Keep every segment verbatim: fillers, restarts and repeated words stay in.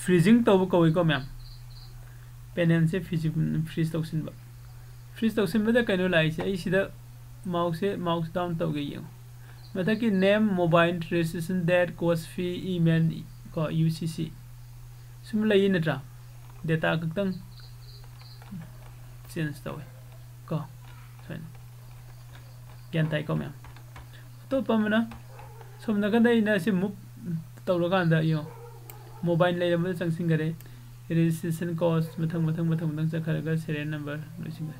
Freezing ꯇꯧꯕ ꯀꯧꯏꯀꯣ ꯃꯌꯥꯝ꯫ Panelꯁꯦ freeze freeze ꯇꯧꯁꯤꯟꯕ꯫ Freeze ꯇꯧꯁꯤꯟꯕꯗ ꯀꯩꯅꯣ ꯂꯥꯛꯏꯁꯦ, ꯑꯩ ꯁꯤꯗ mouseꯁꯦ, mouse down ꯇꯧꯒꯦ ꯌꯦꯡꯉꯣ꯫ ꯃꯊꯛꯀꯤ name, mobile, registration date, course fee, email, ꯀꯣ, U C C꯫ ꯁꯨꯝ ꯂꯩꯌꯦ ꯅꯠꯇ꯭ꯔꯥ? Data ꯈꯛꯇꯪ change ꯇꯧꯋꯦ ꯀꯣ꯫ ꯁꯨꯃꯥꯏꯅ꯫ ꯒ꯭ꯌꯥꯟ ꯇꯥꯏꯀꯣ ꯃꯌꯥꯝ? ꯑꯇꯣꯞꯄ ꯑꯃꯅ ꯁꯣꯝ ꯅꯥꯀꯟꯗ ꯑꯩꯅ ꯁꯤ move ꯇꯧꯔꯀꯥꯟꯗ ꯌꯦꯡꯉꯣ, mobile ꯂꯩꯔꯝꯕꯗ ꯆꯪꯁꯤꯟꯈꯔꯦ꯫ Registration course ꯃꯊꯪ ꯃꯊꯪ ꯃꯊꯪ ꯃꯊꯪ ꯆꯠꯈ꯭ꯔꯒ serial number ꯂꯣꯏꯁꯤꯟꯈ꯭ꯔꯦ꯫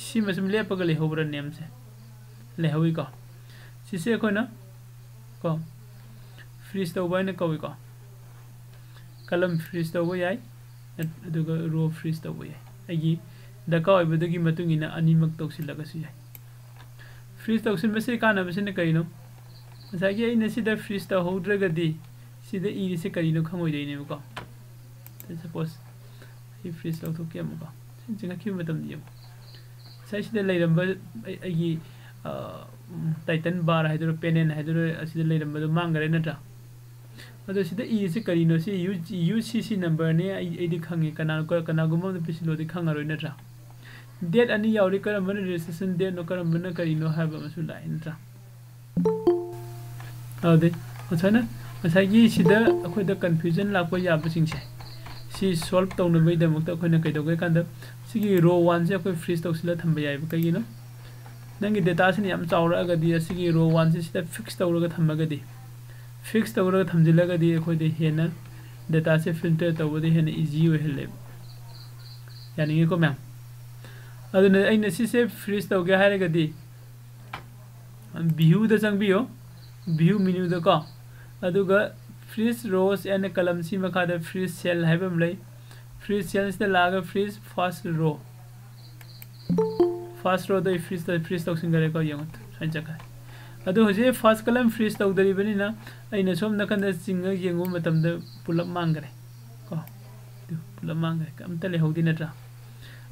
ꯁꯤꯃ ꯁꯨꯝ ꯂꯦꯞꯄꯒ ꯂꯩꯍꯧꯕ꯭ꯔꯥ? Nameꯁꯦ ꯂꯩꯍꯧꯋꯤꯀꯣ꯫ ꯁꯤꯁꯦ ꯑꯩꯈꯣꯏꯅ ꯀꯣ freeze ꯇꯧꯕ ꯍꯥꯏꯅ ꯀꯧꯏꯀꯣ꯫ Column freeze ꯇꯧꯕ ꯌꯥꯏ, ꯑꯗꯨꯒ row freeze ꯇꯧꯕ ꯌꯥꯏ꯫ ꯑꯩꯒꯤ ꯗꯔꯀꯥꯔ ꯑꯣꯏꯕꯗꯨꯒꯤ ꯃꯇꯨꯡ ꯏꯟꯅ ꯑꯅꯤꯃꯛ ꯇꯧꯁꯤꯜꯂꯒꯁꯨ ꯌꯥꯏ꯫ Freeze ꯇꯧꯁꯤꯟꯕꯁꯤ ꯀꯥꯟꯅꯕꯁꯤꯅ ꯀꯔꯤꯅꯣ? ꯉꯁꯥꯏꯒꯤ ꯑꯩꯅ ꯁꯤꯗ freeze ꯇꯧꯍꯧꯗ꯭ꯔꯒꯗꯤ ꯁꯤꯗ ꯏꯔꯤꯁꯦ ꯀꯔꯤꯅꯣ ꯈꯪꯉꯣꯏꯗꯣꯏꯅꯦꯕꯀꯣ꯫ Suppose ꯑꯩ freeze ꯂꯧꯊꯣꯛꯀꯦ ꯑꯃꯨꯛꯀꯣ꯫ ꯁꯤ ꯆꯤꯡꯈꯠꯈꯤꯕ ꯃꯇꯝꯗ ꯌꯦꯡꯉꯨ꯫ ꯉꯁꯥꯏ ꯁꯤꯗ ꯂꯩꯔꯝꯕ ꯑꯩ-, ꯑꯩꯒꯤ, ꯑ, ꯎꯝ, title bar ꯍꯥꯏꯗꯣꯏꯔꯥ, panel ꯍꯥꯏꯗꯣꯏꯔꯥ, ꯑꯁꯤꯗ ꯂꯩꯔꯝꯕꯗꯣ ꯃꯥꯡꯈꯔꯦ ꯅꯠꯇ꯭ꯔꯥ? ꯑꯗꯣ ꯁꯤꯗ ꯏꯔꯤꯁꯦ ꯀꯔꯤꯅꯣ? ꯁꯤ U-, U C C numberꯅꯦ, ꯑꯩ, ꯑꯩꯗꯤ ꯈꯪꯉꯦ꯫ ꯀꯅꯥ-, ꯀꯅꯥꯒꯨꯝꯕ ꯑꯃꯗ ꯄꯤꯁꯤꯜꯂꯣꯗꯤ ꯈꯪꯉꯔꯣꯏ ꯅꯠꯇ꯭ꯔꯥ? Date ꯑꯅꯤ ꯌꯥꯎꯔꯤ, ꯀꯔꯝꯕꯅ registration dateꯅꯣ, ꯀꯔꯝꯕꯅ ꯀꯔꯤꯅꯣ ꯍꯥꯏꯕ ꯑꯃꯁꯨ ꯂꯥꯛꯑꯦ ꯅꯠꯇ꯭ꯔꯥ? ꯑꯗꯨꯗꯤ ꯉꯁꯥꯏꯅ, ꯉꯁꯥꯏꯒꯤ ꯁꯤꯗ ꯑꯩꯈꯣꯏꯗ confusion ꯂꯥꯛꯄ ꯌꯥꯕꯁꯤꯡꯁꯦ, ꯁꯤ solve ꯇꯧꯅꯕꯒꯤꯗꯃꯛꯇ ꯑꯩꯈꯣꯏꯅ ꯀꯩꯗꯧꯒꯦ ꯀꯥꯟꯗ, ꯁꯤꯒꯤ row oneꯁꯦ ꯑꯩꯈꯣꯏ freeze ꯇꯧꯁꯤꯜꯂ ꯊꯝꯕ ꯌꯥꯏꯑꯕ꯫ ꯀꯩꯒꯤꯅꯣ? ꯅꯪꯒꯤ dataꯁꯤꯅ ꯌꯥꯝ ꯆꯥꯎꯔꯛꯑꯒꯗꯤ ꯑꯁꯤꯒꯤ row oneꯁꯦ ꯁꯤꯗ fix ꯇꯧꯔꯒ ꯊꯝꯃꯒꯗꯤ, fix ꯇꯧꯔꯒ ꯊꯝꯖꯤꯜꯂꯒꯗꯤ ꯑꯩꯈꯣꯏꯗ ꯍꯦꯟꯅ dataꯁꯦ filter ꯇꯧꯕꯗ ꯍꯦꯟꯅ easy ꯑꯣꯏꯍꯜꯂꯦꯕ꯫ ꯌꯥꯅꯤꯡꯉꯤꯀꯣ ꯃꯌꯥꯝ? ꯑꯗꯨꯅ ꯑꯩꯅ ꯁꯤꯁꯦ freeze ꯇꯧꯒꯦ ꯍꯥꯏꯔꯒꯗꯤ, viewꯗ ꯆꯪꯕꯤꯌꯣ, view menuꯗꯀꯣ, ꯑꯗꯨꯒ freeze rows and column ꯁꯤ ꯃꯈꯥꯗ freeze cell ꯍꯥꯏꯕ ꯑꯃ ꯂꯩ꯫ Freeze cellꯁꯤꯗ ꯂꯥꯛꯑꯒ freeze first row, first rowꯗ ꯑꯩ freeze, freeze ꯇꯧꯁꯤꯟꯈꯔꯦꯀꯣ꯫ ꯌꯦꯡꯉꯣ, ꯁꯨꯃꯥꯏꯅ ꯆꯠꯈ꯭ꯔꯦ꯫ ꯑꯗꯣ ꯍꯧꯖꯤꯛ first column freeze ꯇꯧꯗꯔꯤꯕꯅꯤꯅ ꯑꯩꯅ ꯁꯣꯝ ꯅꯥꯀꯟꯗ ꯆꯤꯡꯉꯒ ꯌꯦꯡꯕ ꯃꯇꯝꯗ ꯄꯨꯂꯞ ꯃꯥꯡꯈ꯭ꯔꯦ ꯀꯣ꯫ ꯑꯗꯨ ꯄꯨꯂꯞ ꯃꯥꯡꯈ꯭ꯔꯦ, ꯑꯝꯇ ꯂꯩꯍꯧꯗꯦ ꯅꯠꯇ꯭ꯔꯥ?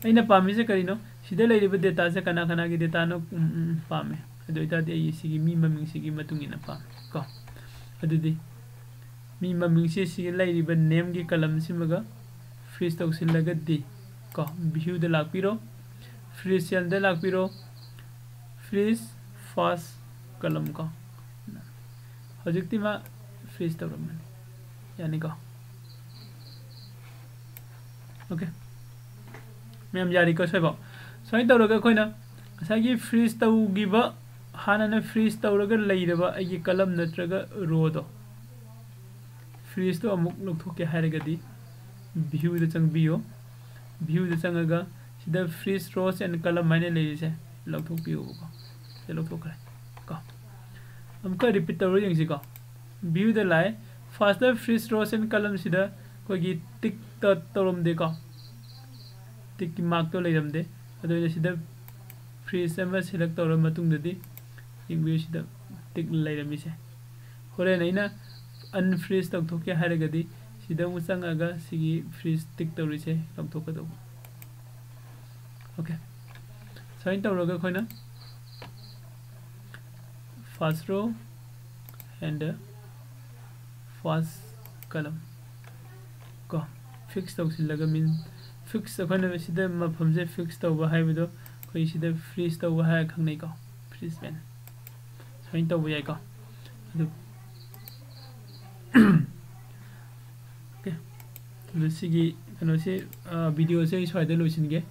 ꯑꯩꯅ ꯄꯥꯝꯃꯤꯁꯦ ꯀꯔꯤꯅꯣ? ꯁꯤꯗ ꯂꯩꯔꯤꯕ dataꯁꯦ ꯀꯅꯥ ꯀꯅꯥꯒꯤ dataꯅꯣ? ꯎꯝ, ꯎꯝ, ꯄꯥꯝꯃꯦ꯫ ꯑꯗꯨ ꯑꯣꯏꯇꯥꯔꯗꯤ ꯑꯩ ꯁꯤꯒꯤ ꯃꯤ ꯃꯃꯤꯡꯁꯤꯒꯤ ꯃꯇꯨꯡ ꯏꯟꯅ ꯄꯥꯝꯃꯦ ꯀꯣ꯫ ꯑꯗꯨꯗꯤ ꯃꯤ ꯃꯃꯤꯡꯁꯦ ꯁꯤꯒꯤ ꯂꯩꯔꯤꯕ ꯅꯦꯝꯒꯤ ꯀꯂꯝꯁꯤꯃꯒ ꯐ꯭ꯔꯤꯖ ꯇꯧꯁꯤꯜꯂꯒꯗꯤ ꯀꯣ, ꯚ꯭ꯌꯨꯗ ꯂꯥꯛꯄꯤꯔꯣ, ꯐ꯭ꯔꯤꯖ ꯁꯦꯜꯗ ꯂꯥꯛꯄꯤꯔꯣ, ꯐ꯭ꯔꯤꯖ ꯐꯥꯔꯁ ꯀꯂꯝ ꯀꯣ꯫ ꯍꯧꯖꯤꯛꯇꯤ ꯃꯥ ꯐ꯭ꯔꯤꯖ ꯇꯧꯔꯝꯃꯅꯤ, ꯌꯥꯅꯤꯀꯣ꯫ ꯑꯣꯀꯦ, ꯃꯌꯥꯝ ꯌꯥꯔꯤꯀꯣ ꯁ꯭ꯋꯥꯏꯐꯥꯎ? ꯁꯨꯃꯥꯏꯅ ꯇꯧꯔꯒ ꯑꯩꯈꯣꯏꯅ ꯉꯁꯥꯏꯒꯤ ꯐ꯭ꯔꯤꯖ ꯇꯧꯈꯤꯕ, ꯍꯥꯟꯅꯅ ꯐ꯭ꯔꯤꯖ ꯇꯧꯔꯒ ꯂꯩꯔꯕ ꯑꯩꯒꯤ ꯀꯂꯝ ꯅꯠꯇ꯭ꯔꯒ ꯔꯣꯗꯣ ꯐ꯭ꯔꯤꯖꯇꯣ ꯑꯃꯨꯛ ꯂꯧꯊꯣꯛꯀꯦ ꯍꯥꯏꯔꯒꯗꯤ ꯚ꯭ꯌꯨꯗ ꯆꯪꯕꯤꯌꯣ꯫ ꯚ꯭ꯌꯨꯗ ꯆꯪꯉꯒ ꯁꯤꯗ ꯐ꯭ꯔꯤꯖ ꯔꯣꯁ ꯑꯦꯟ ꯀꯂꯝ ꯍꯥꯏꯅ ꯂꯩꯔꯤꯁꯦ ꯂꯧꯊꯣꯛꯄꯤꯌꯣꯕꯀꯣ꯫ ꯁꯤꯗ ꯂꯧꯊꯣꯛꯈ꯭ꯔꯦ ꯀꯣ꯫ ꯑꯃꯨꯛꯀ ꯔꯤꯄꯤꯠ ꯇꯧꯔ ꯌꯦꯡꯁꯤꯀꯣ꯫ ꯚ꯭ꯌꯨꯗ ꯂꯥꯛꯑꯦ꯫ ꯐꯥꯔꯁꯇ ꯐ꯭ꯔꯤꯖ ꯔꯣꯁ ꯑꯦꯟ ꯀꯂꯝꯁꯤꯗ ꯑꯩꯈꯣꯏꯒꯤ ꯇꯤꯛꯇ ꯇꯧꯔꯝꯗꯦꯀꯣ꯫ ꯇꯤꯛꯀꯤ ꯃꯥꯔꯛꯇꯣ ꯂꯩꯔꯝꯗꯦ꯫ ꯑꯗꯨꯅ ꯁꯤꯗ ꯐ꯭ꯔꯤꯖ ꯑꯃ ꯁꯦꯂꯦꯛ ꯇꯧꯔ ꯃꯇꯨꯡꯗꯗꯤ ꯌꯦꯡꯕꯤꯌꯨ, ꯁꯤꯗ ꯇꯤꯛ ꯂꯩꯔꯝꯃꯤꯁꯦ꯫ ꯍꯣꯔꯦꯟ ꯑꯩꯅ ꯑꯟꯐ꯭ꯔꯤꯖ ꯇꯧꯊꯣꯛꯀꯦ ꯍꯥꯏꯔꯒꯗꯤ ꯁꯤꯗ ꯑꯃꯨꯛ ꯆꯪꯉꯒ ꯁꯤꯒꯤ ꯐ꯭ꯔꯤꯖ ꯇꯤꯛ ꯇꯧꯔꯤꯁꯦ ꯂꯧꯊꯣꯛꯀꯗꯧꯕ꯫ ꯑꯣꯀꯦ, ꯁꯨꯃꯥꯏꯅ ꯇꯧꯔꯒ ꯑꯩꯈꯣꯏꯅ first row and first column ꯀꯣ ꯐꯤꯛꯁ ꯇꯧꯁꯤꯜꯂꯒ, ꯃꯤꯟ ꯐꯤꯛꯁ, ꯑꯩꯈꯣꯏꯅ ꯁꯤꯗ ꯃꯐꯝꯁꯦ ꯐꯤꯛꯁ ꯇꯧꯕ ꯍꯥꯏꯕꯗꯣ ꯑꯩꯈꯣꯏ ꯁꯤꯗ ꯐ꯭ꯔꯤꯖ ꯇꯧꯕ ꯍꯥꯏꯔ ꯈꯪꯅꯩꯀꯣ, ꯐ꯭ꯔꯤꯖ ꯃꯦꯟ꯫ ꯁꯨꯃꯥꯏꯅ ꯇꯧꯕ ꯌꯥꯏꯀꯣ꯫ ꯑꯗꯨ ꯑꯣꯀꯦ, ꯑꯗꯨ ꯁꯤꯒꯤ ꯀꯩꯅꯣꯁꯤ, ꯚꯤꯗꯤꯑꯣꯁꯦ ꯑꯩ ꯁ꯭ꯋꯥꯏꯗ ꯂꯣꯏꯁꯤꯟꯒꯦ꯫